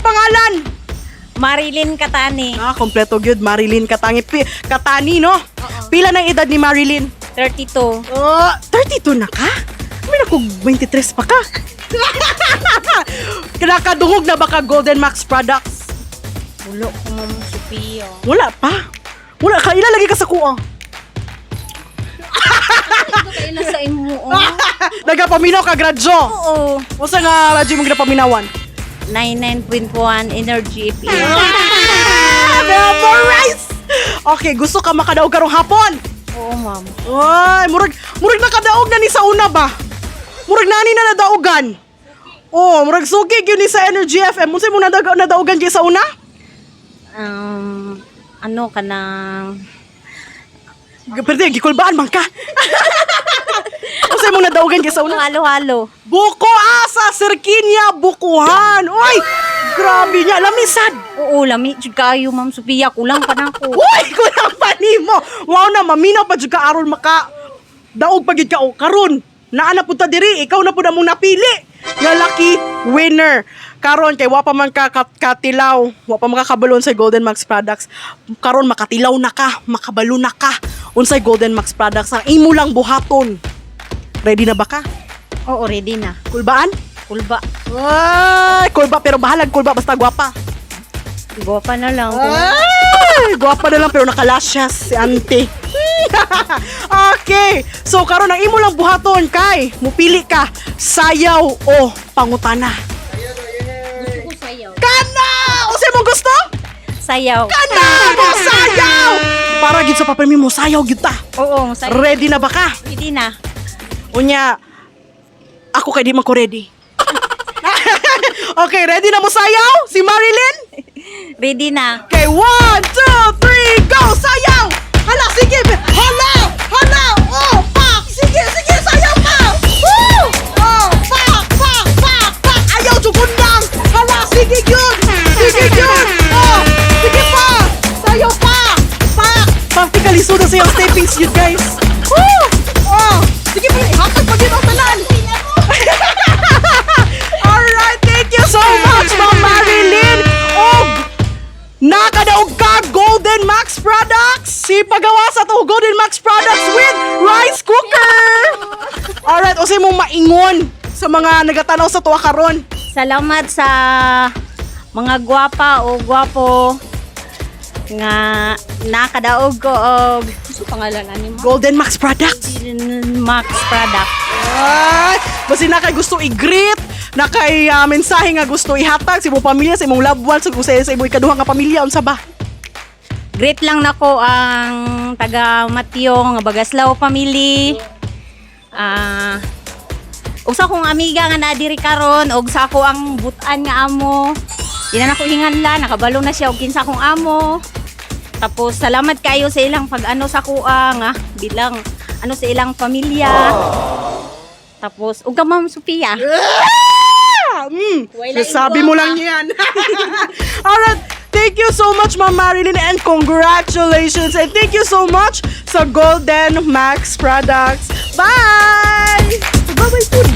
pangalan? Marilyn Katani. Ah, kompleto gyud, Marilyn Katangi. Katani, no? Pila na edad ni Marilyn? 32. Oh, 32 na ka? May naku, 23 pa ka. Nakadungog na ba ka Golden Max Products? Wala ko, Ma'am Sophia. Wala pa. Wala ka. Ila lagi ka sa kuha. Kaila sa imo, oh. Nagapaminaw ka, gradyo. Oo. Usa nga radyo mong ginapaminawan? 99.1 Energy FM. Ah, memorize! Okay, gusto ka makadaog karong hapon? Oo, ma'am. Ay, murag nakadaog na ni sa una ba? Murag nani na nadaogan. Oh, murag suki gyud ni sa Energy FM. Unsay mo nadaogan gyud sa una? Ano ka nang Pero gikulbaan man ka. Unsay mo nadaogan gyud sa una? Halo-halo. Buko asa Sirkinya Bukuhan. Uy, grabe niya lamisad. Oo, lami jud kayo, Ma'am Sophia. Kulang pa na ako. Uy, kulang pa nimo. Wow na maminaw pa jud ka aron maka daog pa gyud ka o karon. Naa na pud ta diri, ikaw na pud among napili nga lucky winner. Karon kay wa pa man ka katilaw, wa pa man ka kabalon sa Golden Max Products. Karon makatilaw na ka, makabalo na ka unsay Golden Max Products ang imo lang buhaton. Ready na ba ka? Oo, ready na. Kulbaan? Kulba. Ay, kulba pero bahalag kulba basta gwapa. Gwapa na lang. Ay, gwapa na lang pero nakalashyas si ante. Okay. So karon ang imo lang buhaton kay mupili ka sayaw o pangutana. Gusto ko sayaw. Kana! Unsay mong gusto? Sayaw. Kana mo sayaw! Para gid sa papel mo sayaw gyud ta. Oo, sayaw. Ready na ba ka? Ready na. Unya, ako kay di man ko ready. Okay, ready na mo sayaw? Si Marilyn? Ready na. Okay, one, two, three, go! Sayaw! Hala, sige! Hala! Hala! Oh, pak! Sige, sige, sayaw pa! Woo! Oh, pak, pak, pak, pak! Ayaw, jugundang! Hala, sige yun! Sige yun! Oh, sige pa! Sayaw pa! Pak! Practically, suda sa iyong steppings yun, guys. Woo! Oh, sige pa, hatag pa yun ang tanan! Alright, thank you so much, Ma'am Marilyn! Og nakadaog ka Golden Max Products! Si pagawa sa to Golden Max Products with rice cooker! Alright, unsay mong maingon sa mga nagatanaw sa tuwa karon? Salamat sa mga gwapa o gwapo nga nakadaog ko og gusto pangalan ani mo? Golden Max Products. Max Product. Ay, basta na kay gusto i-greet, na kay mensahe nga gusto ihatag sa imong pamilya, sa imong loved ones, sa imong ikaduha nga pamilya, unsa ba? Great lang nako ang taga Matyo nga Bagaslao family. Ug sa akong amiga nga naa diri karon ug sa ako ang butan nga amo. Di na nako hinganla, nakabalo na siya og kinsa akong amo. Tapos salamat kayo sa ilang pag-ano sa kuha nga bilang ano sa ilang pamilya. Tapos ug ka, Ma'am Sophia. Ah! Wala Nasabi mo lang yan. Alright, thank you so much, Ma'am Marilyn, and congratulations. And thank you so much sa Golden Max Products. Bye! Bye-bye, food.